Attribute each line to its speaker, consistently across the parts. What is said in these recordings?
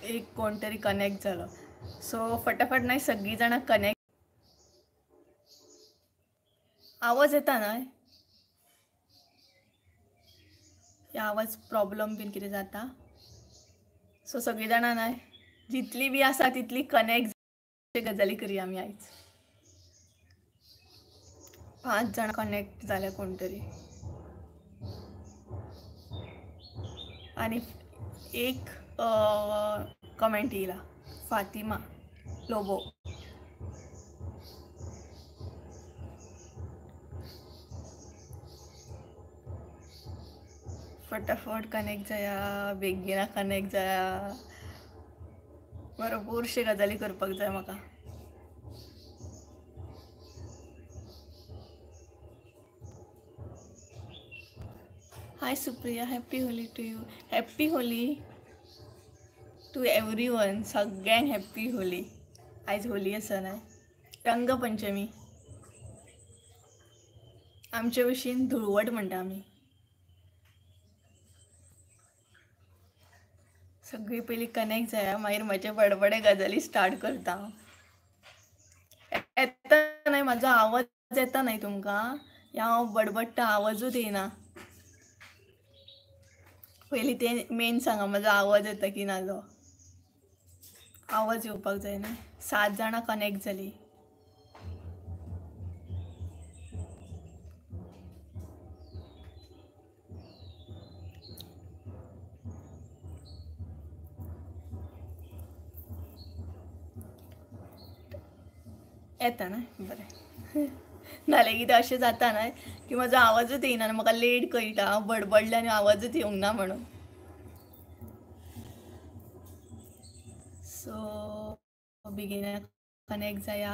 Speaker 1: एक कोण तरी कनेक्ट जालो. सो फटाफट नाही सगळी जाणां कनेक्ट. आवाज येता न्हय? आवाज प्रॉब्लम बीन कितें जाता? सो सगळीं जाणां न्हय जितली बी आसा तितली कनेक्ट गजाली करया आमी आयज. 5 जाणां कनेक्ट जाल्या कोण तरी आनी एक कमेंट येयला, फातिमा लोबो. फटाफट कनेक्ट जाया, बेगीना कनेक्ट जाया, भरपूरशे गजाली करपाक जाय म्हाका. Hi Supriya, happy Holi to you. Happy Holi to everyone. सगळ्यांक हॅप्पी होली. आयज होली आसा न्हय, रंगपंचमी. आमचे भशेन धुळवट म्हणटा आमी. सगळीं पयलीं कनेक्ट जाया, मागीर म्हजे बडबडे गजाली स्टार्ट करता. येता न्हय म्हाजो आवाज येता न्हय तुमकां? या हांव बडबडटा आवाजूच येयना? पयलीं तें मेन सांगा, म्हाजो आवाज येता की ना तो. आवाज येवपाक जाय न्हय. 7 जाणां कनेक्ट जालीं. येता न्हय? बरें. नाल्यार कितें अशें जाता न्हय की म्हाजो आवाजूच येयना आनी म्हाका लेट कळटा हांव बडबडलें आनी आवाजूच येवंक ना म्हणून. सो बेगीन कनेक्ट जाया.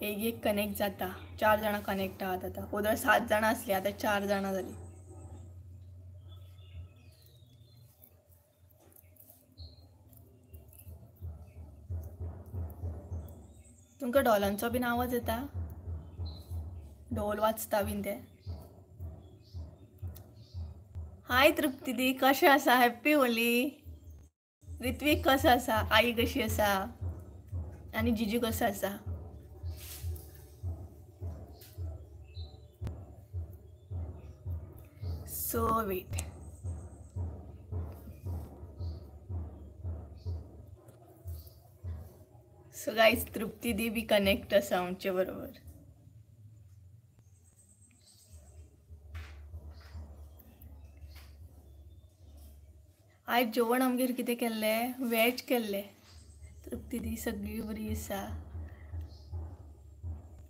Speaker 1: एक एक कनेक्ट जाता. 4 जाणां कनेक्ट आहात आतां. वोदोळ 7 जाणां आसलीं, आतां 4 जाणां जालीं. तुमकां ढोलांचो बीन आवाज येता? ढोल वाजता बीन ते? हाय तृप्ती दी, कशें आसा? हॅप्पी होली. ऋत्वीक कसो आसा? आई कशी आसा? आनी जिजू कसो आसा? So wait. So guys, Trupti di B connect आसा आमचे बरोबर. आयज जेवण आमगेर कितें केल्लें? वेज केल्लें. तृप्ती दी सगळी बरी आसा.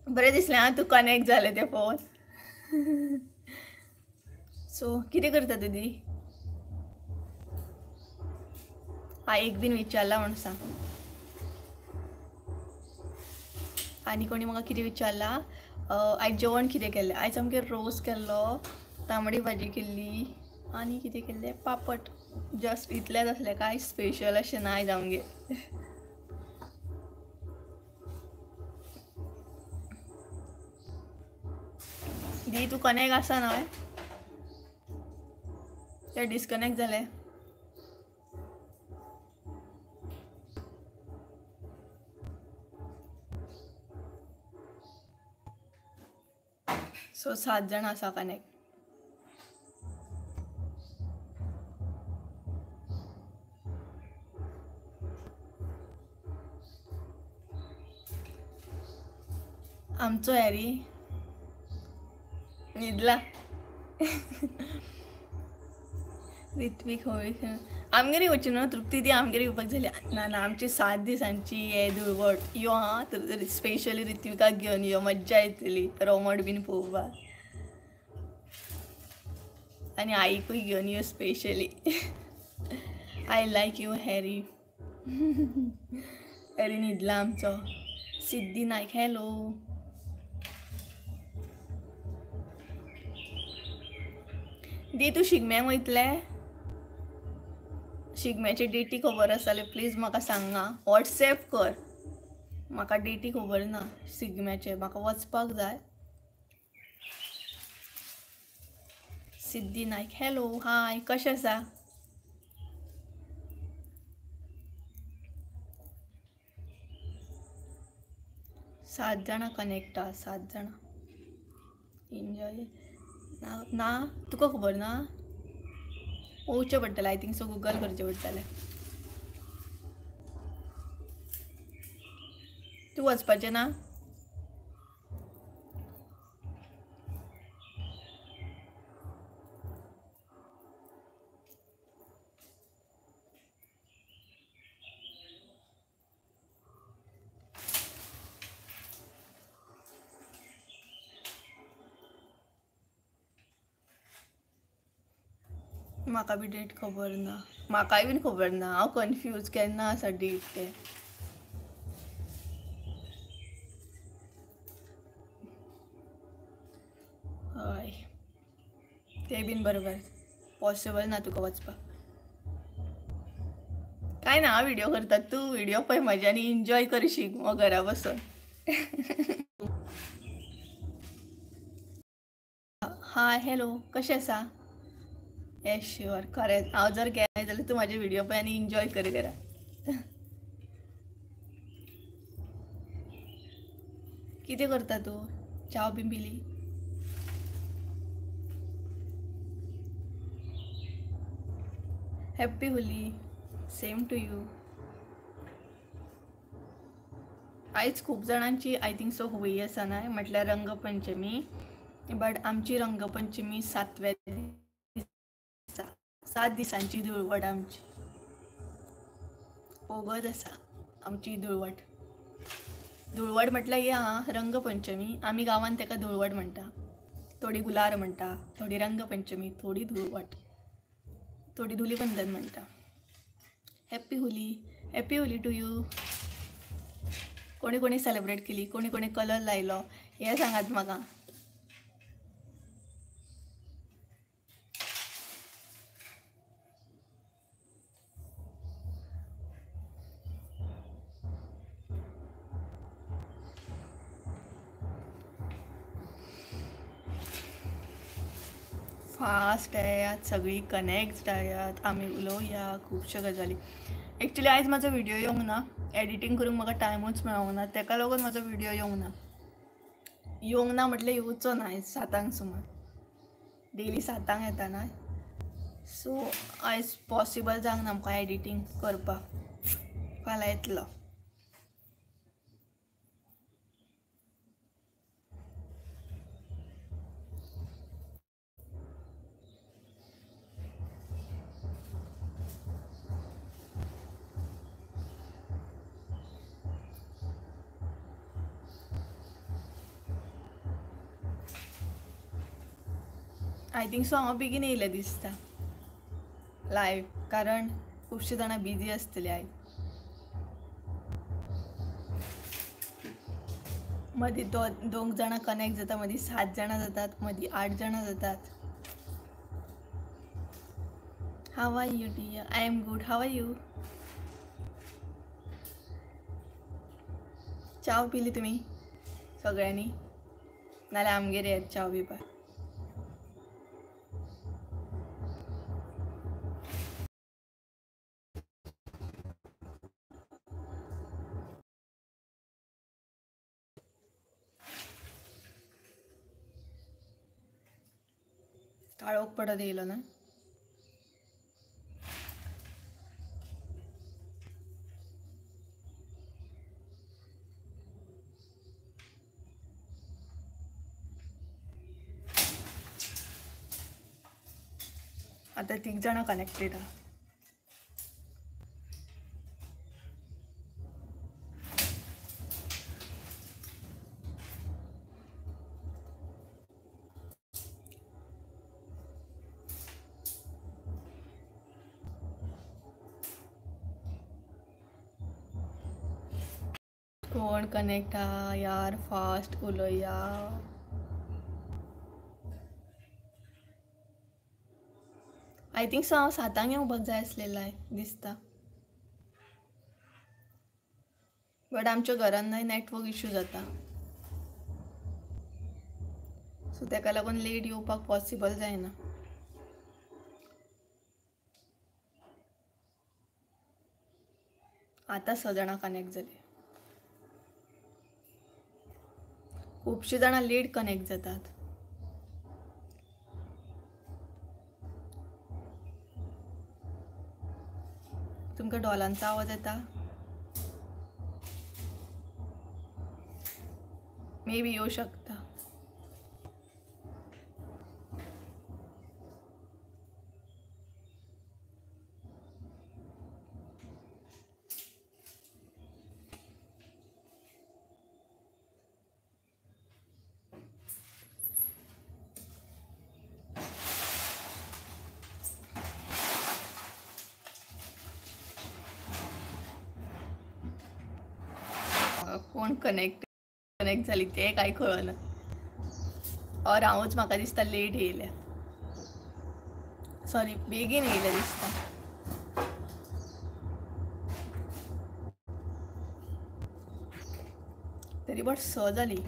Speaker 1: बरें दिसलें आं तूं कनेक्ट जालें तें पळोवन. सो कितें करता तूं दी? आईक बीन विचारला म्हूण सांग. आनी कोणी म्हाका कितें विचारला? आयज जेवण कितें केल्लें? आयज आमगेर रोस केल्लो, तांबडी भाजी केल्ली आनी कितें केल्लें? पापड. जस्ट इतलेंच आसलें, कांय स्पेशल अशें ना आयज आमगेर. दी तूं कनेक्ट आसा न्हय? ते डिस्कनेक्ट जालें? सो 7 जाणां आसा कनेक्ट. आमचो हॅरी न्हिदला. ऋत्वीक होळी आमगेर येवची न्हू तृप्ती दी? आमगेर येवपाक जाली ना? ना, आमची 7 दिसांची हे धुळवट. यो आं, स्पेशली ऋत्विकाक घेवन यो, मज्जा येतली रोमट बीन पळोवपाक. आनी आईकूय घेवन यो specially. I like you Harry. Harry न्हिदला आमचो. सिद्धी नायक हॅलो. दी तूं शिगम्याक वयतलें? शिगम्याची डेटी खबर आसा जाल्यार प्लीज म्हाका सांगा, वॉट्सएप कर. म्हाका डेटी खबर ना शिगम्याचे, म्हाका वचपाक जाय. सिद्धी नायक हॅलो, हाय, कशें आसा? 7 जाणां कनेक्ट आहा, 7 जाणां. एन्जॉय ना ना तुका खबर ना, पळोवचें पडटलें. I think so Google करचें पडटलें. तूं वचपाचें ना? म्हाका बी डेट खबर ना, म्हाकाय बीन खबर ना. हांव कन्फ्यूज केन्ना आसा डेट तें. हय तें बीन बरोबर, पॉसिबल ना तुका वचपाक. काय ना, हांव व्हिडियो करता, तूं व्हिडियो पळय म्हजे आनी एन्जॉय कर, शिगमो घरा बसून. हाय हॅलो, कशें आसा? येस शुअर, खरेंच हांव जर गेलें जाल्यार तूं म्हाजे व्हिडियो पळय आनी एन्जॉय कर घरा. कितें करता तूं? च्याव बीन पिली? Happy Holi, same to you. आयज खूब जाणांची I think so Holi आसा न्हय, म्हटल्यार रंगपंचमी. बट आमची रंगपंचमी 7व्या दिसा, 7 दिसांची धुळवट आमची. वोगोत आसा आमची धुळवट. धुळवट म्हटल्यार हें आहा रंगपंचमी. आमी गांवांत तेका धुळवट म्हणटा, थोडी गुलार म्हणटा, थोडी रंगपंचमी, थोडी धुळवट, थोडी धुलीवंदन म्हणटा. Happy Holi, happy Holi to you. कोणी कोणी सेलिब्रेट केली, कोणी कोणी कलर लायलो हें सांगात म्हाका. फास्ट येयात सगळीं, कनेक्ट जायात, आमी उलोवया खुबश्यो गजाली. एक्चुली आयज म्हाजो व्हिडियो येवंक ना, एडिटींग करूंक म्हाका टायमूच मेळोंक ना, तेका लागून म्हाजो व्हिडियो येवंक ना. येवंक ना म्हटल्यार येवचो ना आयज 7 सुमार, डेली 7 येता ना. सो आयज पॉसिबल जावंक ना म्हाका एडिटींग करपाक, फाल्यां येतलो. I think so हांव बेगीन येयलें दिसता लायव, कारण खुबशीं जाणां बिजी आसतलीं आयज. मदीं 2 जाणां कनेक्ट जाता, मदीं 7 जाणां जातात, मदीं 8 जाणां जातात. How are you dear? I am good, how are you? च्याव पिली तुमी सगळ्यांनी? नाल्यार आमगेर येत च्याव पिवपाक. काळोख पडत येयलो ना. आतां 3 जाणां कनेक्टेड आहा. कोण कनेक्ट आहा यार, फास्ट उलोवया. I think so हांव 7 येवपाक जाय आसलें दिसता, बट आमच्या घरान न्हय नेटवर्क इशू जाता, सो तेका लागून लेट येवपाक पॉसिबल जायना. आतां 6 जाणां कनेक्ट जालीं. खुबशीं जाणां लेट कनेक्ट जातात. तुमकां ढोलांचो आवाज येता? मे बी येवं शकता. कोण कनेक्ट कनेक्ट जाली ते काय कळना. और हांवूच म्हाका दिसता लेट येयल्या, सॉरी बेगीन येयल्या दिसता. तरी बट 6 जाली.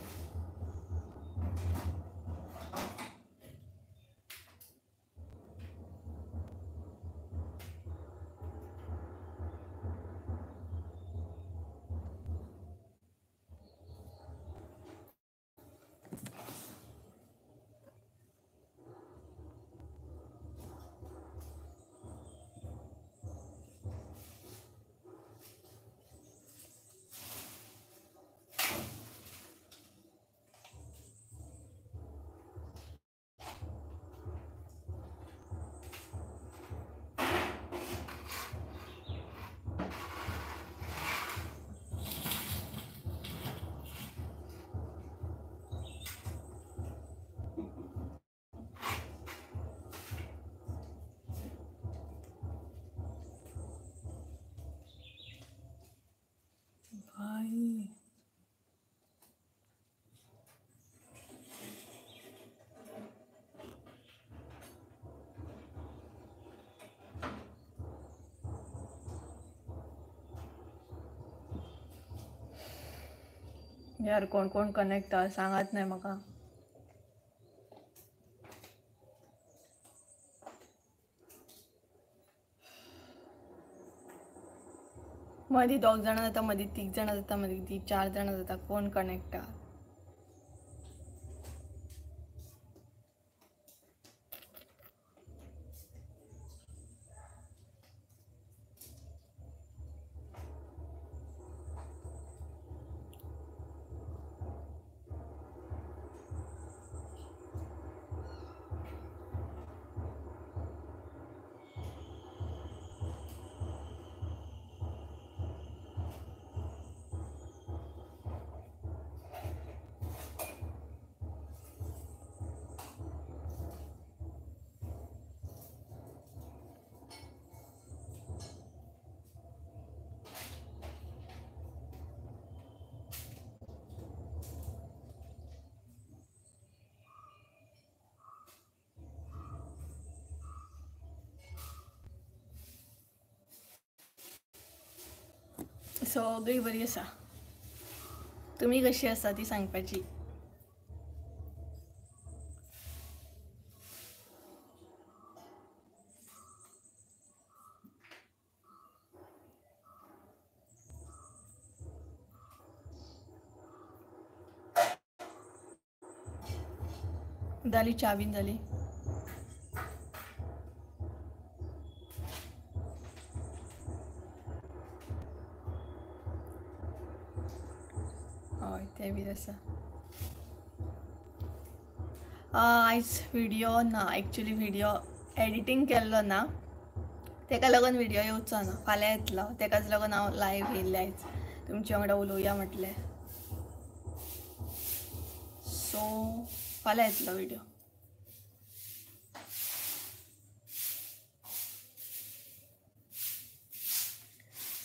Speaker 1: यार कोण कोण कनेक्ट आ सांगात नाही म्हाका. मदीं 2 जाणां जाता, मदीं 3 जाणां जाता, मदीं 4 जाणां जाता. कोण कनेक्ट आ? सगळी बरी आसा. तुमी कशी आसा ती सांगपाची. जाली च्या बीन जाली? हय तें बी आसा. आयज व्हिडियो ना, एक्चुली व्हिडियो एडिटींग केल्लो ना, तेका लागून व्हिडियो येवचो ना, फाल्यां येतलो. तेकाच लागून हांव लायव्ह येयल्लें आयज तुमचे वांगडा उलोवया म्हटलें. सो फाल्यां येतलो व्हिडियो.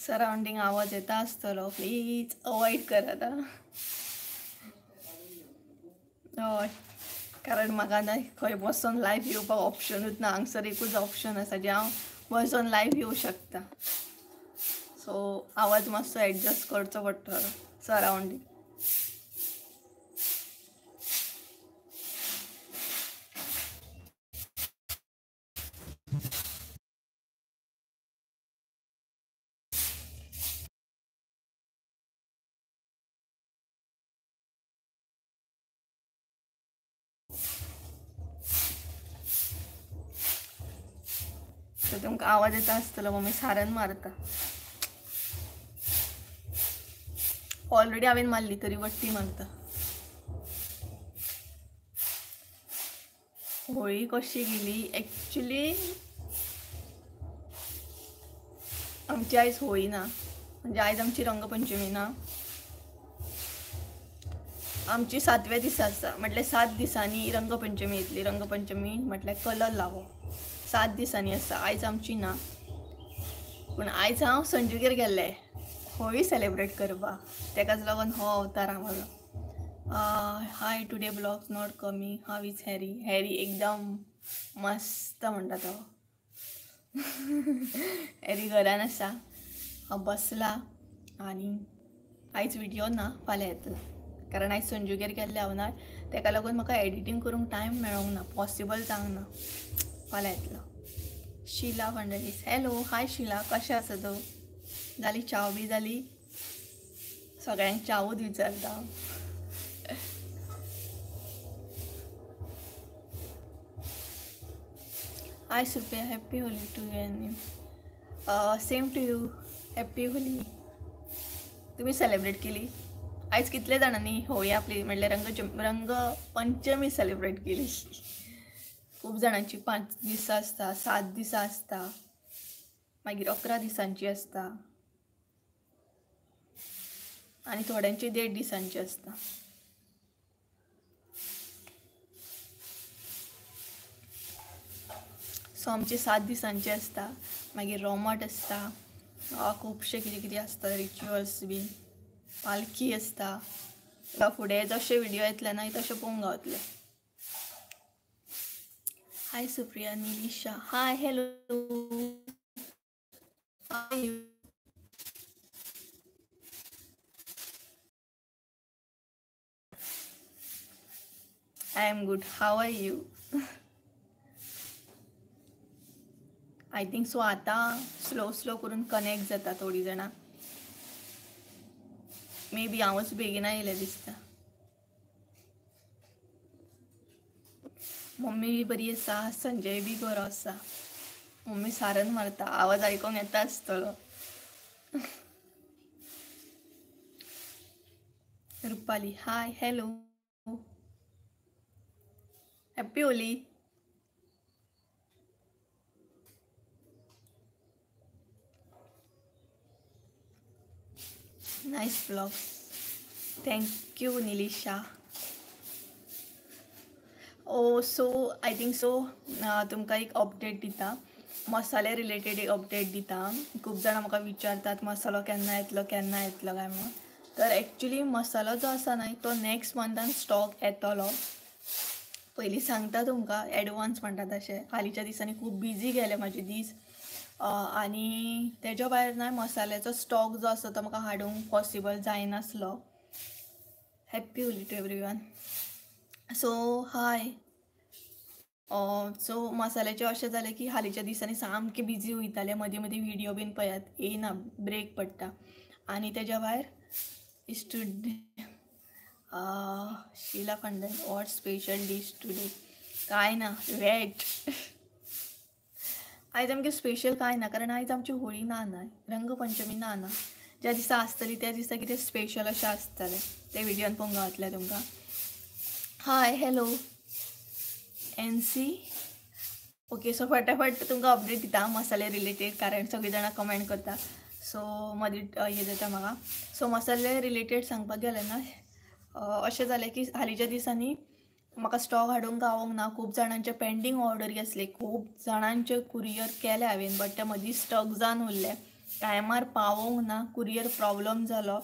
Speaker 1: सरावंडींग आवाज येता आसतलो, प्लीज अवॉयड करात. हय, कारण म्हाका ना खंय बसोन लायव्ह येवपाक ऑप्शनूच ना. हांगसर एकूच ऑप्शन आसा जें हांव बसोन लायव्ह येवं शकता. सो आवाज मातसो एडजस्ट करचो पडटलो सरावंडींग. सो तुमकां आवाज येता आसतलो, मम्मी सारन मारता. ऑलरेडी हांवें मारली तरी वट्टी मारता. होळी कशी गेली? एक्चुली आमची आयज होळी ना, म्हणजे आयज आमची रंगपंचमी ना. आमची 7व्या दिसा आसा, म्हटल्यार 7 दिसांनी रंगपंचमी येतली. रंगपंचमी म्हटल्यार कलर लावप, 7 दिसांनी आसा. आयज आमची ना, पूण आयज हांव संजूगेर गेल्लें होळी सेलेब्रेट करपाक, तेकाच लागून हो अवतार हा म्हजो. Hi, today blogs not coming, how is Harry? Harry एकदम मस्त म्हणटा तो. हॅरी घरान आसा, बसला आनी आयज व्हिडियो ना, फाल्यां येतलो, कारण आयज संजूगेर गेल्लें हांव ना, तेका लागून म्हाका एडिटींग करूंक टायम मेळोंक ना, पॉसिबल जावंक ना. फाल्यां येतलो. शीला फर्नांडीस, हॅलो, हाय शीला, कशें आसा तूं? जाली च्याव बी जाली? सगळ्यांक च्यावूच विचारता हांव. Hi Supriya, happy Holi to you and same to you, happy Holi. तुम्ही सेलिब्रेट केली आयज? कितले जाणांनी होळी आपली म्हटल्यार रंगपंचमी सेलिब्रेट केली? खूब जाणांची 5 दिसां आसता, 7 दिसां आसता, मागीर 11 दिसांची आसता आनी थोड्यांची 1.5 दिसांची आसता. सो आमची 7 दिसांची आसता, मागीर रोमट आसता, खुबशे कितें कितें आसता, रिच्युअल्स बी, पालखी आसता. फुडें जशे व्हिडियो येतले ना तशें पळोवंक गावतले. Hi Supriya, Nilisha, hi, hello, hi. I am good, how are you? I think so आतां स्लो स्लो करून कनेक्ट जाता थोडीं जाणां. मे बी हांवूच बेगीन आयलें दिसता. मम्मी बी बरी आसा, संजय बी बरो आसा. मम्मी सारन मारता, आवाज आयकोंक येता आसतलो. Rupali, hi, hello, happy Holi. Nice vlogs, thank you Nilisha. Oh so I think so तुमकां एक अपडेट दिता, मसाले रिलेटेड एक अपडेट दिता. खूब जाणां म्हाका विचारतात मसालो केन्ना येतलो, केन्ना येतलो काय म्हणून. तर एक्चुली मसालो जो आसा न्हय तो नेक्स्ट मंथान स्टॉक येतलो, पयलीं सांगता तुमकां एडवान्स म्हणटा तशें. हालींच्या दिसांनी खूब बिजी गेले म्हाजे दीस आनी तेज्या भायर न्हय मसाल्याचो स्टॉक जो आसा तो म्हाका हाडूंक पॉसिबल जायनासलो. Happy Holi to everyone. So hi. So मसाल्याचें अशें जालें की हालींच्या दिसांनी सामकें बिजी वयतालें, मदीं मदीं व्हिडियो बीन पळयात येयना, ब्रेक पडटा. आनी तेज्या भायर is today Sheela Fernandes, what special dish today? कांय ना, वेज. आयज आमगे स्पेशल कांय ना, कारण आयज आमची होळी ना न्हय, रंगपंचमी ना ना. ज्या दिसा आसतली त्या दिसा कितें स्पेशल अशें आसतलें तें व्हिडियोन पळोवंक गावतलें तुमकां. Hi, hello N C. Okay, so फटाफट तुमकां अपडेट दिता मसाले रिलेटेड, कारण सगळीं जाणां कमेंट करता, सो मदीं हें जाता म्हाका. सो मसाले रिलेटेड सांगपाक गेलें ना, अशें जालें की हालींच्या दिसांनी म्हाका स्टॉक हाडूंक गावोंक ना. खूब जाणांचे पेंडींग ऑर्डरी आसले, खूब जाणांचे कुरियर केले हांवें, बट ते मदीं स्टक जावन उरले, टायमार पावोंक ना, कुरियर प्रॉब्लम जालो.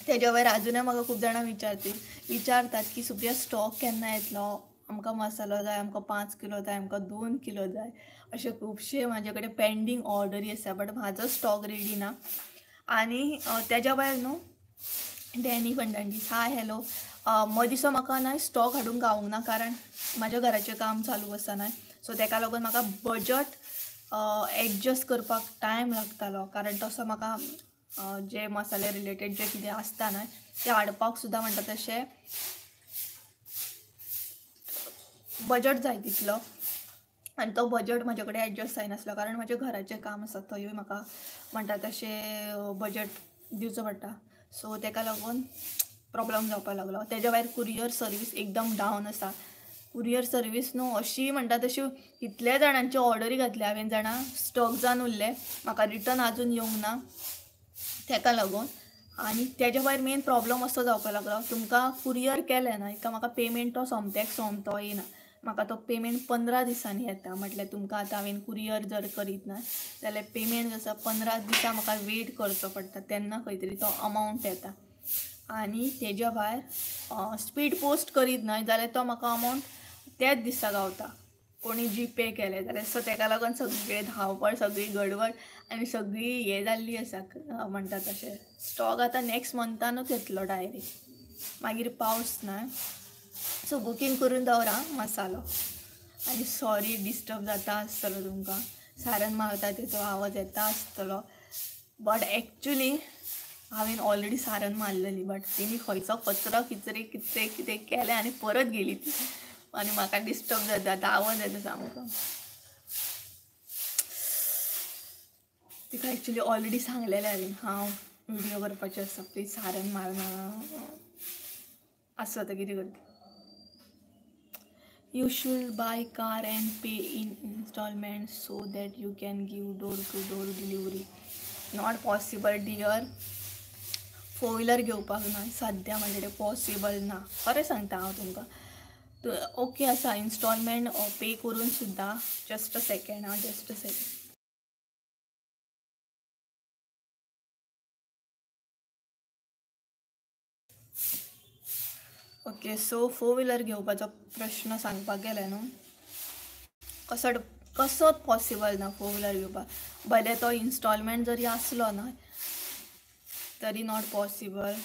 Speaker 1: तेज्या वयर आजुनय म्हाका खूब जाणां विचारतात की सुप्रिया स्टॉक केन्ना येतलो, आमकां मसालो जाय, आमकां 5 किलो जाय, आमकां 2 किलो जाय, अशे खुबशे म्हाजे कडेन पेंडींग ऑर्डरी आसा, बट म्हाजो स्टॉक रेडी ना. आनी तेज्या भायर न्हू डॅनी फर्नांडीस, हाय, हॅलो. मदींसो म्हाका न्हय स्टॉक हाडूंक गावूंक ना, कारण म्हाज्या घराचें काम चालू आसा न्हय, सो तेका लागून म्हाका बजट एडजस्ट करपाक टायम लागतालो, कारण तसो म्हाका जे मसाले रिलेटेड जे कितें आसता न्हय ते हाडपाक सुद्दां म्हणटा तशें बजट जाय तितलो. आनी तो बजट म्हाजे कडेन एडजस्ट जायनासलो, कारण म्हजें घराचें काम आसा, थंयूय म्हाका म्हणटा तशें बजट दिवचो पडटा. सो तेका लागून प्रॉब्लम जावपाक लागलो. तेज्या भायर कुरियर सर्वीस एकदम डावन आसा. कुरियर सर्वीस न्हू अशी म्हणटा तशी कितल्या जाणांची ऑर्डरी घातल्या हांवें जाणा, स्टॉक जावन उरले, म्हाका रिटर्न आजून येवंक ना तेका लागून. आनी तेज्या भायर मेन प्रॉब्लम असो जावपाक लागलो, तुमकां कुरियर केलें ना काय म्हाका पेमेंट तो सोमत्याक सोमतो येना, म्हाका तो पेमेंट 15 दिसांनी येता. म्हटल्यार तुमकां आतां हांवें कुरियर जर करीत ना जाल्यार पेमेंट जो आसा 15 दिसां म्हाका वेट करचो पडटा, तेन्ना खंय तरी तो अमावंट येता. आनी तेज्या भायर स्पीड पोस्ट करीत न्हय जाल्यार तो म्हाका अमावंट त्याच दिसा गावता, कोणी जी पे केलें जाल्यार. सो तेका लागून सगळें धांवपळ, सगळी गडबड आनी सगळी हें जाल्ली आसा म्हणटा तशें. स्टॉक आतां नॅक्स्ट मंथानूच येतलो डायरेक्ट, मागीर पावस ना. सो बुकींग करून दवरा मसालो. आनी सॉरी डिस्टर्ब जाता आसतलो तुमकां, सारन मारता तेचो आवाज येता आसतलो, बट एक्चुली हांवें ऑलरेडी सारन मारलेली, बट तेणी खंयचो कचरो किचरे कितें कितें केलें आनी परत गेली ती, आनी म्हाका डिस्टर्ब जाता आतां, आवाज येता सामको. तिका एक्चुली ऑलरेडी सांगलेलें हांवें, हांव व्हिडियो करपाचें आसा, प्लीज सारन मारना. आसूं आतां कितें करता. You should buy car and pay in installments so that you can give door to door delivery. Not possible dear. 4 wheeler घेवपाक ना सद्या म्हजे कडेन पॉसिबल ना, खरें सांगता हांव तुमकां. ओके आसा इन्स्टॉलमेंट पे करून सुद्दां. जस्ट अ सेकेंड हांव, just a second. Okay, so 4 wheeler घेवपाचो प्रश्न सांगपाक गेले न्हू, कसो कसो पॉसिबल ना 4 व्हिलर घेवपाक, भले तो इन्स्टॉलमेंट जरी आसलो ना तरी not possible.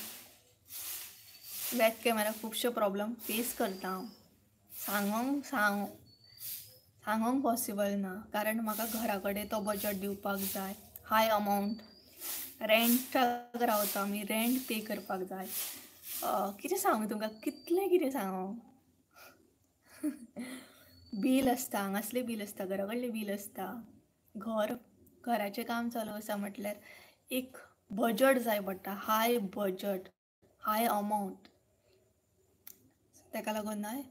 Speaker 1: Back camera खुबशे प्रॉब्लम फेस करता हांव, सांगोंक सांग सांगोंक पॉसिबल ना, कारण म्हाका घरा कडेन तो बजट दिवपाक जाय, हाय अमावंट, रेंटाक रावता आमी, रेंट पे करपाक जाय. कितें सांगू तुमकां, कितलें कितें सांगू. बील आसता, हांगासलें बील आसता, घरा कडलें बील आसता, घर घराचें काम चालू आसा म्हटल्यार एक बजट जाय पडटा, हाय बजट, हाय अमावंट. तेका लागून न्हय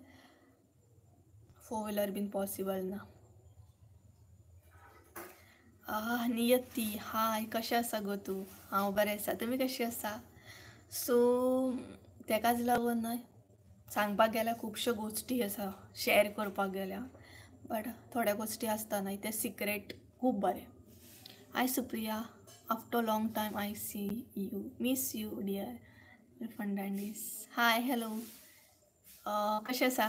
Speaker 1: 4 व्हिलर बीन पॉसिबल ना. नियती हाय, कशें आसा गो तूं? हांव बरें आसा, तुमी कशी आसा? सो तेकाच लागून न्हय सांगपाक गेल्यार खुबश्यो गोश्टी आसा शेअर करपाक गेल्यार, बट थोड्या गोश्टी आसता न्हय ते सिक्रेट खूब बरें. Hi Supriya, after long time I see you, miss you dear Fernandes. Hi hello, कशें आसा?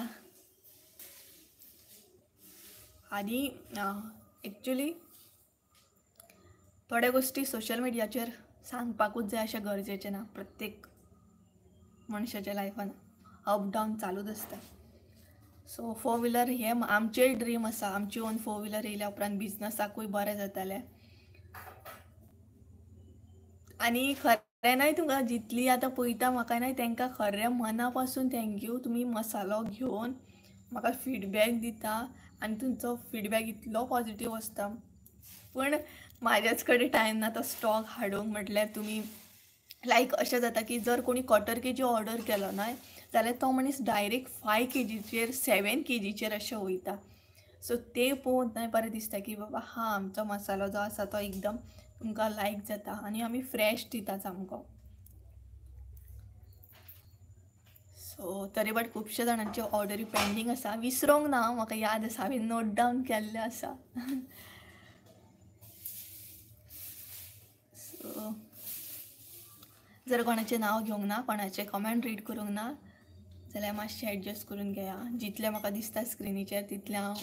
Speaker 1: आनी एक्चुली थोड्या गोश्टी सोशल मिडियाचेर सांगपाकूच जाय अशें गरजेचें ना, प्रत्येक मनशाच्या लायफान अप डावन चालूच आसता. सो 4 व्हिलर हें आमचेंय ड्रीम आसा, आमची ओन 4 व्हिलर येयल्या उपरांत बिजनसाकूय बरें जातालें. आनी खरें न्हय तुमकां जितली आतां पळयता म्हाका न्हय तांकां खरें मना पासून thank you, तुमी मसालो घेवन म्हाका फिडबॅक दिता आनी तुमचो फिडबॅक इतलो पॉजिटीव आसता, पूण म्हाज्याच कडेन टायम ना तो स्टॉक हाडूंक. म्हटल्यार तुमी लायक अशें जाता की जर कोणी क्वॉर्टर केजी ऑर्डर केलो न्हय जाल्यार तो मनीस डायरेक्ट 5 केजीचेर 7 केजीचेर अशें वयता. सो ते पळोवन न्हय बरें दिसता की बाबा हां आमचो मसालो जो आसा तो एकदम तुमकां लायक जाता आनी आमी फ्रेश दिता सामको. सो तरी बट खुबशे जाणांच्यो ऑर्डरी पेंडींग आसा, विसरोंक ना, म्हाका याद आसा, हांवें नोट डावन केल्लें आसा. सो जर कोणाचें नांव घेवंक ना, कोणाचें कमेंट रीड करूंक ना जाल्यार मातशें एडजस्ट करून घेया. जितलें म्हाका दिसता स्क्रिनीचेर तितलें हांव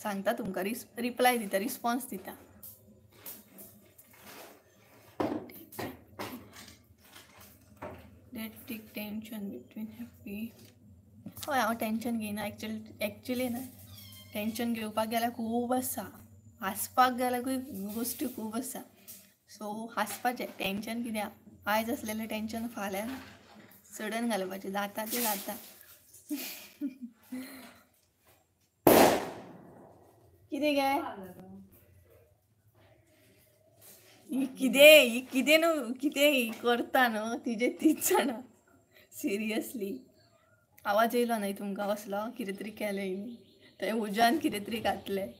Speaker 1: सांगता तुमकां, रिप्लाय दिता, रिस्पॉन्स दिता. That take tension between happy. हय हांव टेंशन घेयना एक्चुली ना, टेंशन घेवपाक गेल्यार खूब आसा, हांसपाक गेल्यारूय गोश्टी खूब आसा. सो हांसपाचें, टेंशन कित्याक, आयज आसलेलें टेंशन फाल्यां ना, सडन घालपाचें, जाता तें जाता. कितें गे ही कितें, ही कितें न्हू, कितें ही करता न्हू तिजें तीच जाणा. सिरियसली आवाज येयलो न्हय तुमकां कसलो कितें तरी केलें हिणें, थंय उज्यान कितें तरी घातलें.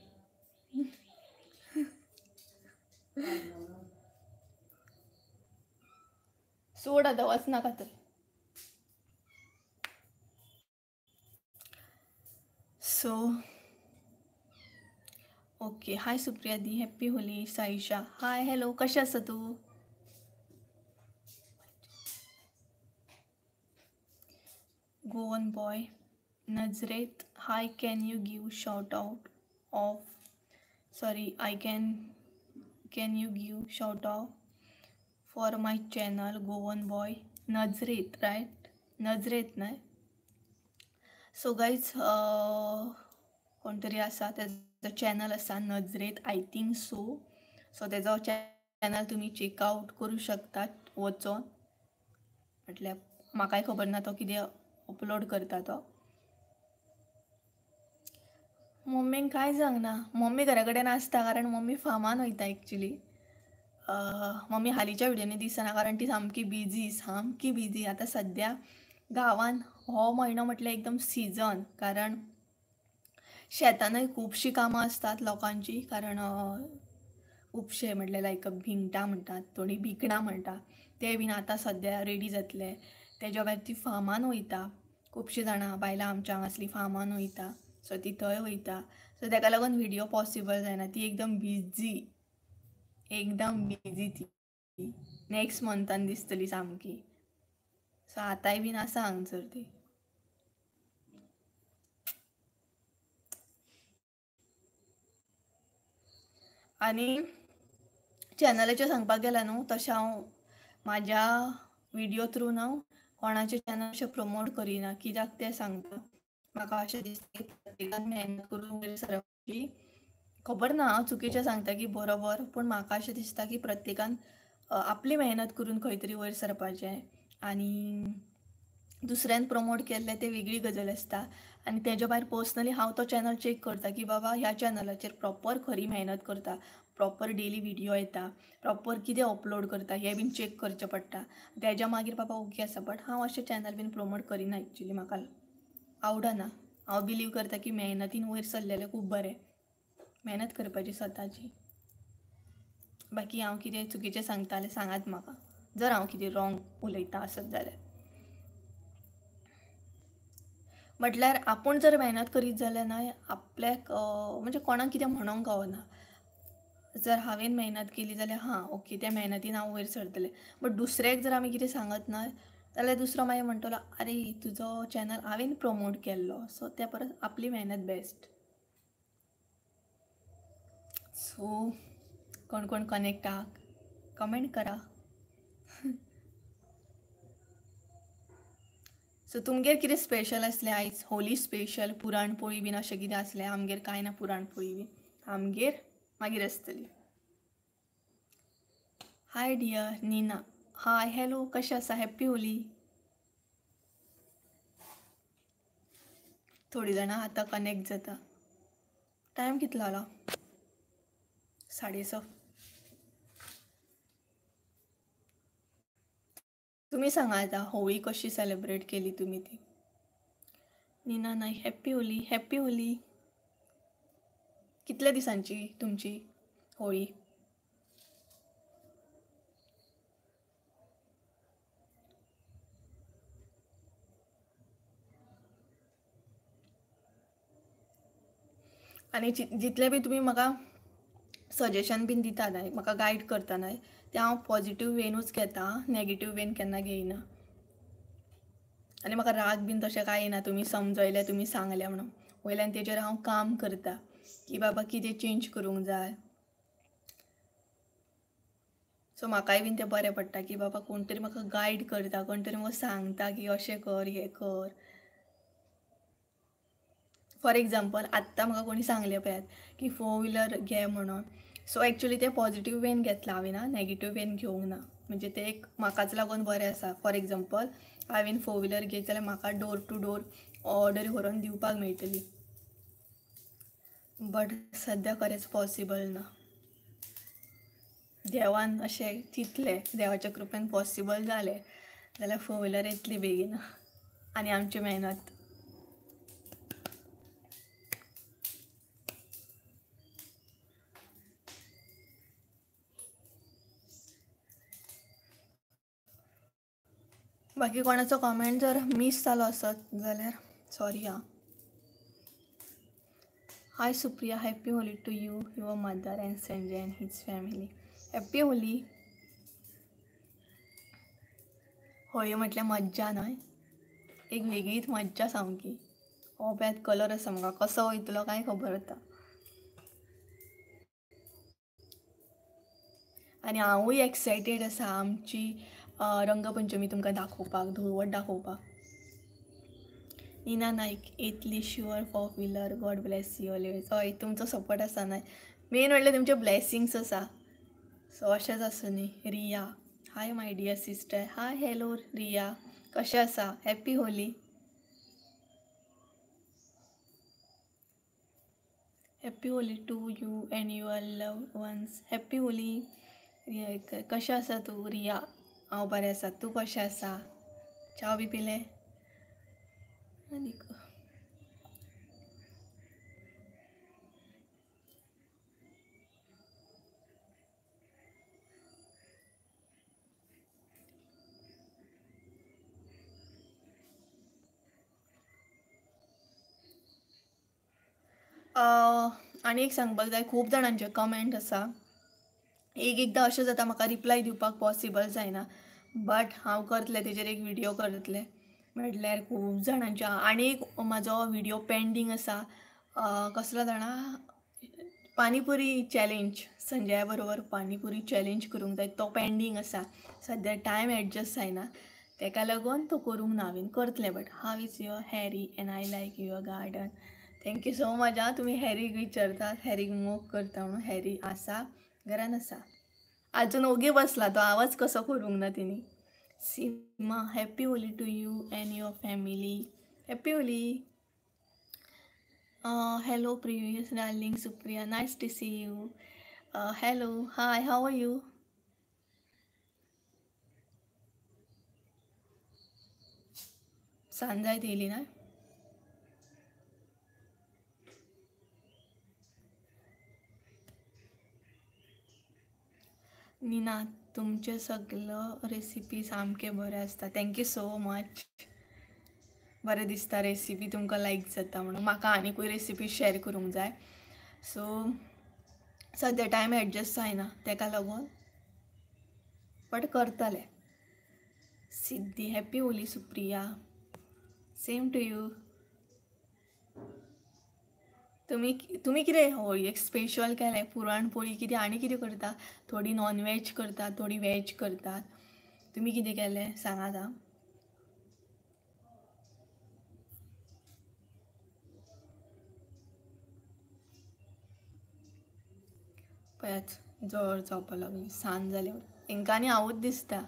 Speaker 1: सोड आतां वचनाका थंय. सो ओके, हाय सुप्रिया दी, हॅप्पी होली. साईशा हाय, हॅलो, कशें आसा तूं? Goan boy Nazareth hi, can you give shout out of, sorry I can, can you give shout out for my channel Goan boy Nazareth, right? Nazareth न्हय. सो गायज कोण तरी आसा तेजो channel आसा नजरेत, I think so. सो तेजो channel तुमी checkout करूं शकतात वचोन. म्हटल्यार म्हाकाय खबर ना तो कितें अपलोड करता तो. मम्मीक कांय सांगना, मम्मी घरा कडेन आसता कारण मम्मी फामान वयता एक्चुली. मम्मी हालींच्या व्हिडियोनी दिसना कारण ती सामकी बिजी, सामकी बिजी आतां सद्या गांवान. हो म्हयनो म्हटल्यार एकदम सिजन, कारण शेतानय खुबशीं कामां आसतात लोकांची. कारण खुबशे म्हटल्यार लायक भिंगटां म्हणटात, थोडीं भिकणां म्हणटा, ते बीन आतां सद्या रेडी जातले. तेज्या भायर ती फामान वयता, खुबशीं जाणां बायलां आमच्या हांगासलीं फामान वयता, सो ती थंय वयता. सो तेका लागून व्हिडियो पॉसिबल जायना, ती एकदम बिजी, एकदम बिजी ती. नेक्स्ट मंथान दिसतली सामकी. सो आतांय बीन आसा हांगसर ती. आनी चॅनलाचेर सांगपाक गेल्यार न्हू, तशें हांव म्हाज्या व्हिडियो थ्रू हांव कोणाचें चॅनल अशें प्रमोट करिना. कित्याक तें सांगता, म्हाका अशें दिसता की प्रत्येकान मेहनत करून वयर सरपाची. खबर ना हांव चुकीचें सांगता की बरोबर, पूण म्हाका अशें दिसता की प्रत्येकान आपली मेहनत करून खंय तरी वयर सरपाचें आनी दुसऱ्यान प्रमोट केल्लें तें वेगळी गजाल आसता. आनी तेज्या भायर पर्सनली हांव तो चॅनल चॅक करता की बाबा ह्या चॅनलाचेर प्रॉपर खरी मेहनत करता, प्रॉपर डेली व्हिडियो येता, प्रॉपर कितें अपलोड करता हें बीन चॅक करचें पडटा. तेज्या मागीर बाबा ओके आसा. बट हांव अशें चॅनल बीन प्रमोट करिना एक्चुली, म्हाका आवडना. हांव बिलीव करता की मेहनतीन वयर सरलेलें खूब बरें, मेहनत करपाची स्वताची. बाकी हांव कितें चुकीचें सांगता जाल्यार सांगात म्हाका, जर हांव कितें रॉंग उलयता आसत जाल्यार. म्हटल्यार आपूण जर मेहनत करीत जाल्यार न्हय आपल्याक म्हणजे कोणाक कितें म्हणोंक गावना. जर हांवें मेहनत केली जाल्यार हां ओके, त्या मेहनतीन हांव वयर सरतलें. बट दुसऱ्याक जर आमी कितें सांगत ना जाल्यार दुसरो मागीर म्हणटलो अरे तुजो चॅनल हांवें प्रमोट केल्लो. सो त्या परस आपली मेहनत बेस्ट. सो कोण कोण कनेक्ट आहा कमेंट करा. सो तुमगेर कितें स्पेशल आसलें आयज? होली स्पेशल पुरणपोळी बीन अशें कितें आसलें? आमगेर कांय ना पुरणपोळी बीन, आमगेर मागीर आसतली. Hi dear Nina, hi hello, कशें आसा? हॅप्पी होली. थोडीं जाणां आतां कनेक्ट जाता. टायम कितलो जालो? 6:30. तुमी सांगा आतां होळी कशी सेलिब्रेट केली तुमी ती. नीना नायक हॅप्पी होली. हॅप्पी होली. कितल्या दिसांची तुमची होळी? आनी जितले बी तुमी म्हाका सजेशन बीन दिता न्हय, म्हाका गायड करता न्हय, तें हांव पॉजिटीव वेनूच घेता, नेगेटीव when केन्ना घेयना. आनी म्हाका राग बीन तशें कांय येना, तुमी समजयलें, तुमी सांगलें म्हणून. वयल्यान तेजेर हांव काम करता की बाबा कितें चेंज करूंक जाय. सो म्हाकाय बीन तें बरें पडटा की बाबा कोण तरी म्हाका गायड करता, कोण तरी म्हाका सांगता की अशें कर, हें कर. फॉर एग्जाम्पल आत्तां म्हाका कोणी सांगलें पळयात की फोर व्हिलर घे म्हणून. सो एक्चुली तें पॉजिटीव वेन घेतलां हांवें, ना नेगेटीव when घेवंक ना. म्हणजे तें एक म्हाकाच लागून बरें आसा. फॉर एग्जाम्पल हांवें फोर व्हिलर घेत जाल्यार म्हाका डोर टू डोर ऑर्डर व्हरोन दिवपाक मेळटली. बट सद्या खरेंच पॉसिबल ना. देवान अशें चिंतलें, देवाच्या कृपेन पॉसिबल जालें जाल्यार फोर व्हिलर येतली बेगीन आनी आमची मेहनत. बाकी कोणाचो कॉमेंट जर मीस जालो आसत जाल्यार सॉरी आं. Hi Supriya, happy Holi to you, your mother and Sanjay and his family. Happy Holi. Holi म्हटल्यार मज्जा न्हय, एक वेगळीच मज्जा सामकी. हो पळयात कलर आसा म्हाका, कसो वयतलो कांय खबर आतां. आनी हांवूय एक्सायटेड आसा आमची रंगपंचमी तुमकां दाखोवपाक, धुळवट दाखोवपाक. नीना नायक येतली sure four wheeler, God bless you always. हय, तुमचो सपोर्ट आसा न्हय, मेन म्हटल्यार तुमचे ब्लेसिंग्स आसा. सो अशेंच आसूं न्ही. Riya, hi my dear sister. Hi, hello Riya, कशें आसा? Happy Holi. Happy Holi to you and your love ones. Happy Holi. Riya, कशें आसा तूं रिया? हांव बरें आसा, तूं कशें आसा? च्या बी पिलें? आनीक आनी एक सांगपाक जाय, खूब जाणांचे कमेंट आसा. एक एकदां अशें जाता म्हाका रिप्लाय दिवपाक पॉसिबल जायना, बट हांव करतलें, तेजेर एक विडियो करतलें. म्हटल्यार खूब जाणांचे आनी एक म्हाजो विडियो पेंडींग आसा, कसलो जाणा, पानीपुरी चॅलेंज. संजया बरोबर पानीपुरी चॅलेंज करूंक जाय, तो पेंडींग आसा. सद्या टायम एडजस्ट जायना, तेका लागून तो करूंक ना हांवें, करतलें. But how is your Harry and I like your garden. Thank you so much. आं, तुमी हॅरीक विचारतात, हॅरीक मोग करता म्हणून. हॅरी आसा, घरान आसा, आजून ओगी बसला तो, आवाज कसो करूंक ना तेणी. Seema, happy Holi to you and your family. Happy Holi. Hello previous darling Supriya, nice to see you. Hello, hi, how are you? सांज जायत येयली ना? नीना, तुमचे सगळो रेसिपी सामके बरे आसता. Thank you so much. बरें दिसता रेसिपी तुमकां लायक जाता म्हणून. म्हाका आनीकूय रेसिपी शेअर करूंक जाय. सो सद्या टायम एडजस्ट जायना तेका लागून, बट करतलें. Siddhi, happy Holi Supriya, same to you. तुमी तुमी कितें होळयेक स्पेशल केलें? पुरणपोळी कितें आनी कितें करता? थोडी नॉन वेज करतात, थोडी वेज करतात. तुमी कितें केलें सांगात आं. पळयात जड जावपाक लागली, सांज जाली. हेंकां आनी हांवूच दिसता.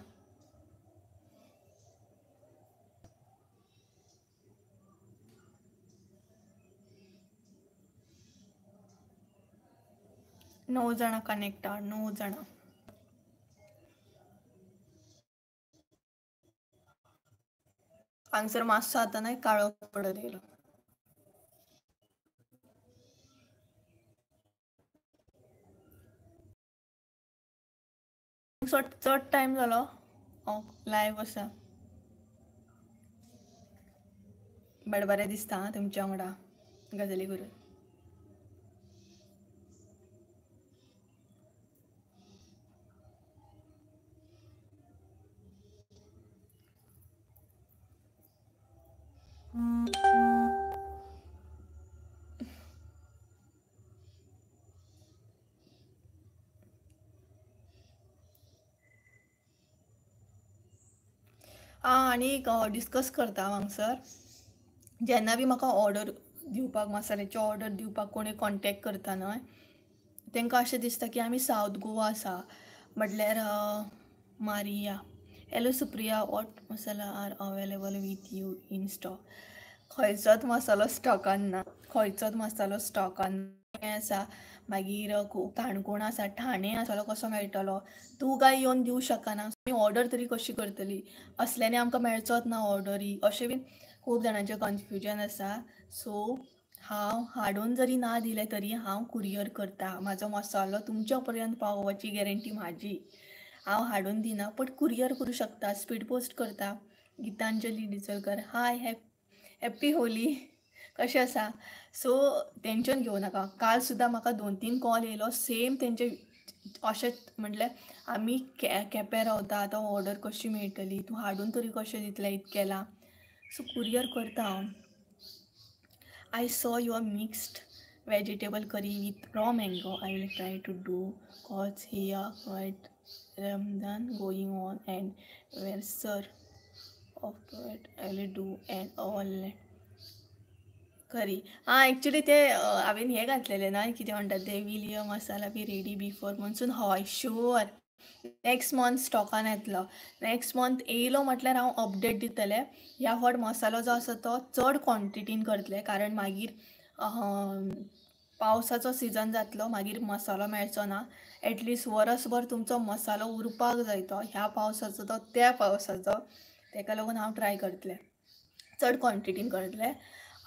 Speaker 1: णव जाणां कनेक्ट आहा, 9 जाणां. हांगसर मातसो आतां न्हय काळो पडत येयलो. चड टायम जालो हांव लायव आसा. बट बरें दिसता आं तुमच्या वांगडा गजाली करून. आं, आनी एक डिस्कस करता हांगसर. जेन्ना बी म्हाका ऑर्डर दिवपाक, मसाल्याची ऑर्डर दिवपाक कोणी कॉन्टेक्ट करता न्हय, तांकां अशें दिसता की आमी सावथ गोवा आसा. म्हटल्यार Maria, hello Supriya, what masala are available with you in stock? खंयचोच मसालो स्टॉकान ना, खंयचोच मसालो स्टॉकान. आसा, मागीर काणकोण आसा, ठाणे आसा, कसो मेळटलो? तूं काय येवन दिवं शकना, आमी ऑर्डर तरी कशी करतली? असल्यांनी आमकां मेळचोच ना ऑर्डरी, अशें बीन खूब जाणांचें कन्फ्युजन आसा. सो हांव हाडून जरी ना दिलें तरी हांव कुरियर करता. म्हाजो मसालो तुमच्या पर्यंत पावोवपाची गॅरंटी म्हाजी. हांव हाडून दिना बट कुरियर करूं शकता, स्पीड पोस्ट करता. Gitanjali Dijalkar, hi, happy Holi, कशें आसा? सो टेंशन घेवं नाका. काल सुद्दां म्हाका 2-3 कॉल येयलो सेम तेंचे अशेंच, म्हटल्यार आमी केपें रावता, आतां ऑर्डर कशी मेळटली, तूं हाडून तरी कशें दितलें इतकें लांब. सो कुरियर करता हांव. I saw your mixed vegetable curry with raw mango. I will try to do cause here quite Ramadan going on and where sir of it I will do and all curry. हां, actually ते हांवें हें घातलेलें ना, कितें म्हणटात ते, will your masala be ready before monsoon? हय, शुअर, नेक्स्ट मंथ स्टॉकान येतलो. नेक्स्ट मंथ येयलो म्हटल्यार हांव अपडेट दितलें. ह्या फावट मसालो जो आसा तो चड क्वॉन्टिटीन करतलें, कारण मागीर पावसाचो सिजन जातलो, मागीर मसालो मेळचो ना. एटलिस्ट वरसभर तुमचो मसालो उरपाक जाय तो, ह्या पावसाचो तो त्या पावसाचो, तेका लागून हांव ट्राय करतलें, चड क्वॉन्टिटीन करतलें.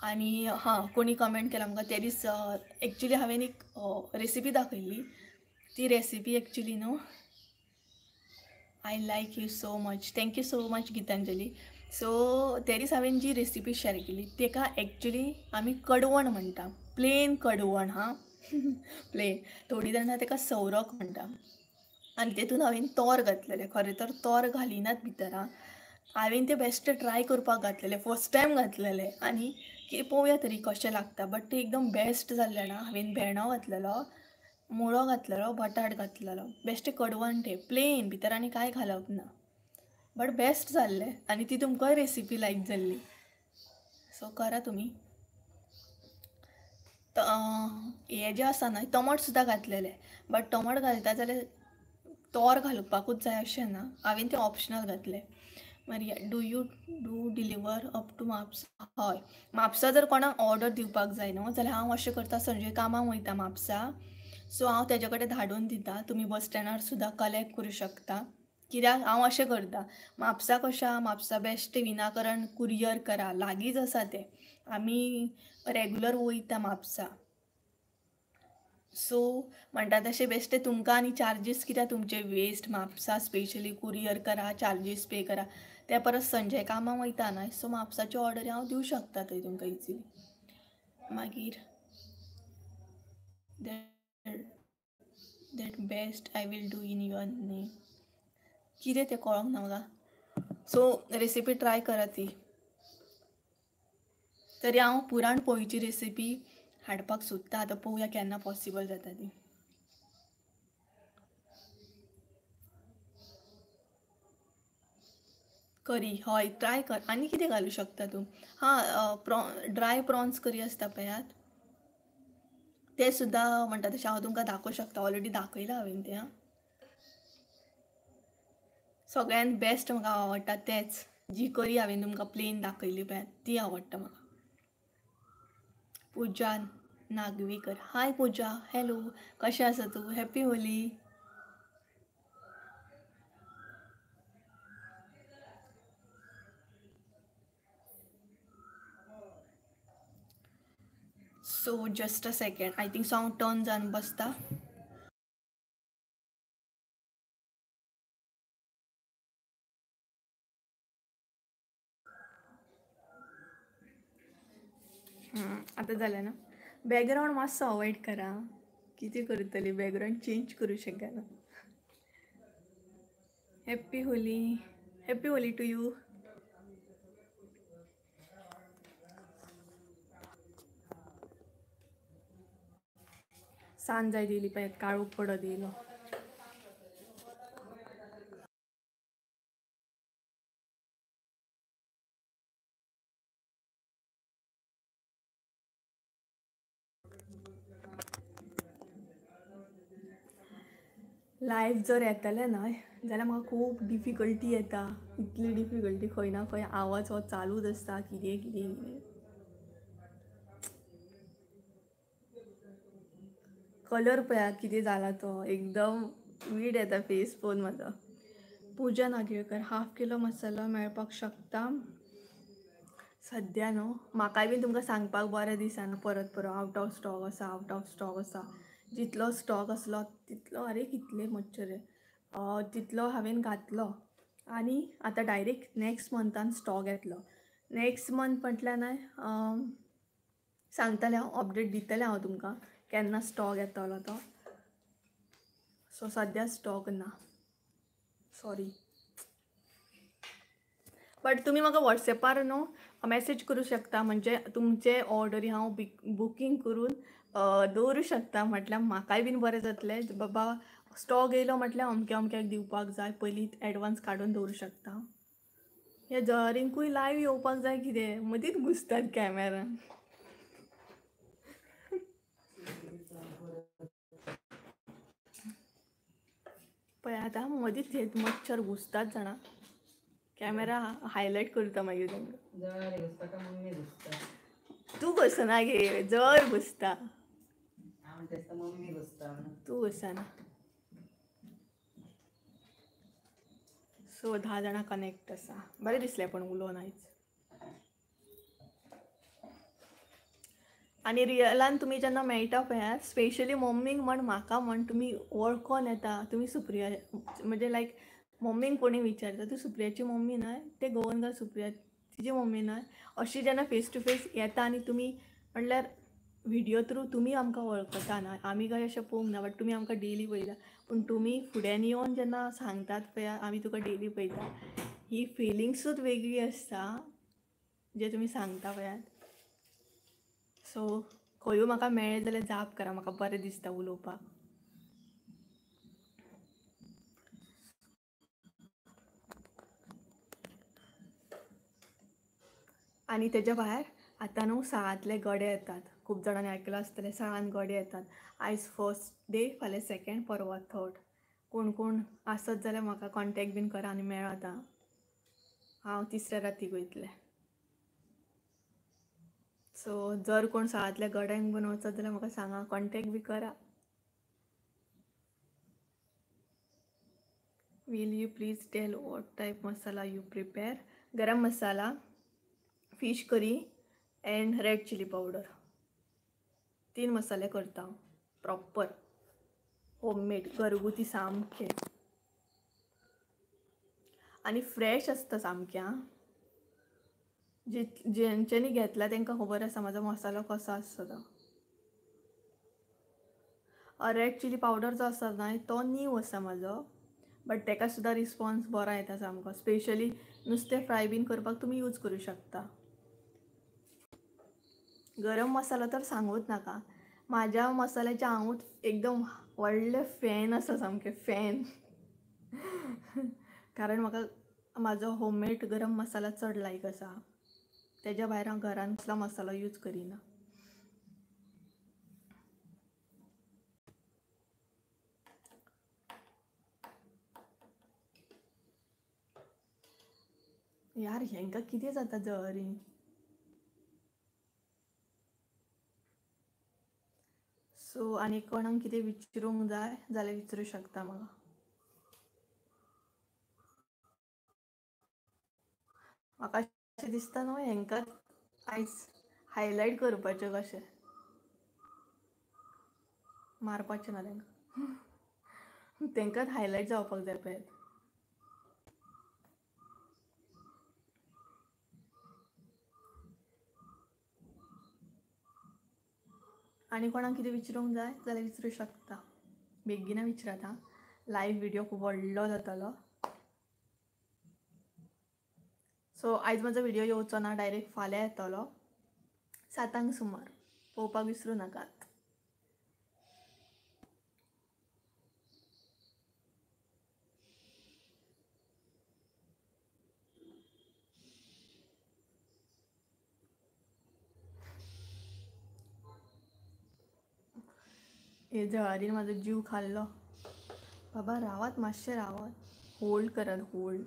Speaker 1: आनी हां, कोणी कमेंट केला म्हाका ते दीस, एक्चुली हांवें एक रेसिपी दाखयल्ली, ती रेसिपी एक्चुली न्हू, I like you so much, thank you so much Gitanjali. So ते दीस हांवें जी रेसिपी शेअर केली तेका एक्चुली आमी कडवण म्हणटा, प्लेन कडवण. हां, प्लेन, थोडीं जाणां तेका सौरक म्हणटा. आनी तेतून हांवें तोर घातलेलें. खरें तर तोर घालिनात भितर. आं, हांवें तें बेश्टें ट्राय करपाक घातलेलें, फर्स्ट टायम घातलेलें, आनी की पळोवया तरी कशें लागता. बट तें एकदम बेस्ट जाल्लें जाणा. हांवें भेंडो घातलेलो, मुळो घातलेलो, बटाट घातलेलो, बेश्टें कडवण तें प्लेन, भितर आनी कांय घालप ना, बट बेस्ट जाल्लें. आनी ती तुमकांय रेसिपी लायक जाल्ली. सो करा तुमी. हें जें आसा न्हय, टमाट सुद्दां घातलेलें, बट टमाट घालता जाल्यार तोर घालपाकूच जाय अशें ना, हांवें तें ऑप्शनल घातलें. मागीर do you do deliver up to Mapusa? हय, म्हापसा जर कोणाक ऑर्डर दिवपाक जाय न्हू जाल्यार हांव अशें करता, संजय कामाक वयता म्हापसा, सो हांव तेजे कडेन धाडून दिता. तुमी बस स्टँडार सुद्दां कलेक्ट करूं शकता. कित्याक हांव अशें करता, म्हापसा कशें आहा, म्हापसा बेश्टें विनाकरण कुरियर करा, लागींच आसा तें, आमी रेगुलर वयता म्हापसा. सो म्हणटा तशें बेश्टें तुमकां आनी चार्जीस कित्याक तुमचे वेस्ट, म्हापसा स्पेशली कुरियर करा, चार्जीस पे करा, ते परस संजय कामाक वयता न्हय, सो म्हापसाची ऑर्डर हांव दिवं शकता थंय तुमकां इजिली. मागीर that best I will do in your name, कितें तें कळोंक ना म्हाका. सो रेसिपी ट्राय करा ती. तरी हांव पुरण पोळीची रेसिपी हाडपाक सोदता, आतां पळोवया केन्ना पॉसिबल जाता ती. करी हय ट्राय कर. आनी कितें घालूं शकता तूं? हां, ड्राय प्रॉन्स करी आसता पळयात, ते सुद्दां म्हणटा तशें हांव तुमकां दाखोवंक शकता, ऑलरेडी दाखयलां हांवें तें. सगळ्यान बेस्ट म्हाका आवडटा तेंच, जी करी हांवें तुमकां प्लेन दाखयली पळयात ती आवडटा म्हाका. पुजा नागवेकर, हाय पुजा, हॅलो, कशें आसा तूं? Happy Holi. So just a second, I think so हांव टर्न जावन बसता. आतां जालें ना? बॅकग्रावंड मातसो अवॉयड करा, कितें करतली, बॅकग्रावंड चेंज करूं शकना. Happy Holi, happy Holi to you. सांज जायत येयली पळयात, काळोख पडत येयलो. लायव्ह जर येतलें न्हय जाल्यार म्हाका खूब डिफिकल्टी येता, इतली डिफिकल्टी, खंय ना खंय आवाज हो चालूच आसता, कितें कितें कितें. कलर पळया कितें जाला तो, एकदम वीड येता फेस पळोवन म्हाजो. पूजा नागवेकर, हाफ किलो मसालो मेळपाक शकता सद्या न्हू. म्हाकाय बीन तुमकां सांगपाक बरें दिसना परत परत आवट ऑफ स्टॉक आसा, आवट ऑफ स्टॉक आसा. जितलो स्टॉक आसलो तितलो, अरे कितले मच्छर रे, तितलो हांवें घातलो. आनी आतां डायरेक्ट नॅक्स्ट मंथान स्टॉक येतलो. नॅक्स्ट मंथ म्हटल्यार न्हय सांगतलें हांव, अपडेट दितलें हांव तुमकां केन्ना स्टॉक येतलो तो. सो सद्या स्टॉक ना, सॉरी. बट तुमी म्हाका वॉट्सॅपार न्हू मॅसेज करूं शकता, म्हणजे तुमचे ऑर्डरी हांव बुकींग करून दवरूं शकता. म्हटल्यार म्हाकाय बीन बरें जातलें, बाबा स्टॉक येयलो म्हटल्यार अमक्या अमक्याक दिवपाक जाय, पयलीं एडवांस काडून दवरूं शकता. ह्या जळारींकूय लायव्ह येवपाक जाय कितें, मदींच घुसतात कॅमेरान. पळय आतां मदींच हे मच्छर घुसतात जाणा, कॅमेरा हायलायट करता मागीर तांकां.
Speaker 2: जळारी घुसता का मम्मी घुसता?
Speaker 1: तूं घुसना गे, जर घुसता.
Speaker 2: हांव तें मम्मी घुसता.
Speaker 1: तूं घुसना. सो 10 जाणां कनेक्ट आसा, बरें दिसलें पण उलोवन आयज. आनी रियलान तुमी जेन्ना मेळटा पळयात, स्पेशली मम्मीक म्हण म्हाका म्हण तुमी वळखोन येता, तुमी सुप्रिया म्हणजे लायक मम्मीक कोणी विचारता तूं सुप्रियाची मम्मी न्हय, ते गोवन गर्ल सुप्रिया तिजी मम्मी न्हय, अशी जेन्ना फेस टू फेस येता आनी तुमी म्हणल्यार व्हिडियो थ्रू तुमी आमकां वळखता न्हय, आमी काय अशें पळोवंक ना, बट तुमी आमकां डेली पळयता. पूण तुमी फुड्यान येवन जेन्ना सांगतात पळया आमी तुका डेली पळयता, ही फिलिंग्सूच वेगळी आसता जे तुमी सांगता पळयात. सो खंयूय म्हाका मेळ्ळें जाल्यार जाप करा, म्हाका बरें दिसता उलोवपाक. आनी तेज्या भायर आतां न्हू साळांतले गडे येतात, खूब जाणांनी आयकलां आसतलें साळान गडे येतात. आयज फर्स्ट डे, फाल्यां सेकेंड, परवां थर्ड. कोण कोण आसत जाल्यार म्हाका कॉन्टेक्ट बीन करा आनी मेळत आं. हांव तिसऱ्या रातीक वयतलें. सो जर कोण साळांतल्या गड्यांक बीन वचत जाल्यार म्हाका सांगा, कॉन्टेक्ट बी करा. Will you please tell what type masala you prepare? Garam masala, fish curry and red chilli powder. 3 मसाले करता हांव प्रॉपर होममेड, घरगुती सामकें आनी फ्रेश आसता सामकें आं. जेंच्यांनी घेतला तांकां खबर आसा म्हाजो मसालो कसो आसता तो. रेड चिली पावडर जो आसा न्हय तो नीव आसा म्हाजो, बट ताका सुद्दां रिस्पॉन्स बरो येता सामको. स्पेशली नुस्तें फ्राय बीन करपाक तुमी यूज करूं शकता. गरम मसालो तर सांगूच नाका, म्हाज्या मसाल्याचें हांवूच एकदम व्हडलें फॅन आसा, सामकें फॅन. कारण म्हाका म्हाजो होममेड गरम मसाला चड लायक आसा, तेज्या भायर हांव घरान कसलो मसालो यूज करिना. यार हेंकां कितें जाता जळारींक. सो आनी कोणाक कितें विचारूंक जाय जाल्यार विचारूं शकता म्हाका. म्हाका अशें दिसता न्हू हेंकां आयज हायलायट करपाचें, कशें मारपाचें ना तांकां, तांकांच हायलायट जावपाक जाय पळयात. आनी कोणाक कितें विचारूंक जाय जाल्यार विचारूं शकता, बेगीन विचारात आं. लायव्ह व्हिडियो खूब व्हडलो जातलो. सो आयज म्हाजो व्हिडियो येवचो ना, डायरेक्ट फाल्यां येतलो 7 सुमार. पळोवपाक विसरूं नाकात. हे जळारीन म्हाजो जीव खाल्लो. बाबा रावात मातशें, रावात, होल्ड करात, होल्ड.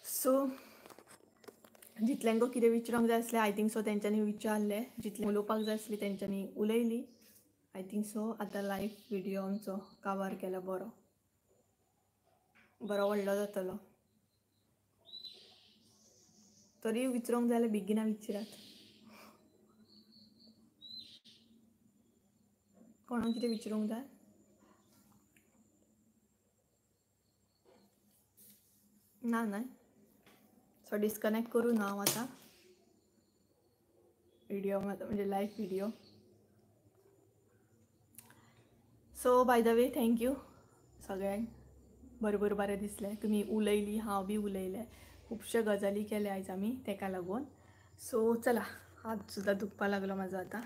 Speaker 1: सो जितल्यांक कितें विचारूंक जाय आसलें I think so तेंच्यांनी विचारलें, जितलें उलोवपाक जाय आसली तेंच्यांनी उलयली. I think so आतां लायव्ह व्हिडियो आमचो काबार केला बरो बरो व्हडलो जातलो. तरी विचारूंक जाय जाल्यार बेगिना विचारात. कोणाक कितें विचारूंक जाय? ना न्हय? सो डिस्कनेक्ट करूं ना हांव आतां व्हिडियो, म्हणजे live video. So by the way thank you सगळ्यांक, बरोबर बरें दिसलें तुमी उलयली, हांव बी उलयलें, खुबश्यो गजाली केल्या आयज आमी तेका लागून. सो चला, हात सुद्दां दुखपा लागलो म्हाजो आतां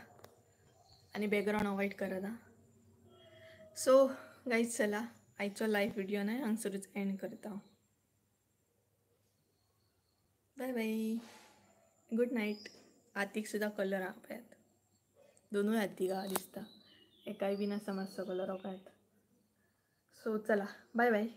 Speaker 1: आनी बॅकग्रावंड अवॉयड करना. सो गायज चला आयचो लायव्ह व्हिडियो न्हय हांगसरूच एंड करता. बाय बाय, गुड नायट. हातीक सुद्दां कलर आहा पळयात, दोनूय हातीक आहा दिसता, एकाय बीन आसा मातसो कलर पळयात. सो चला बाय बाय.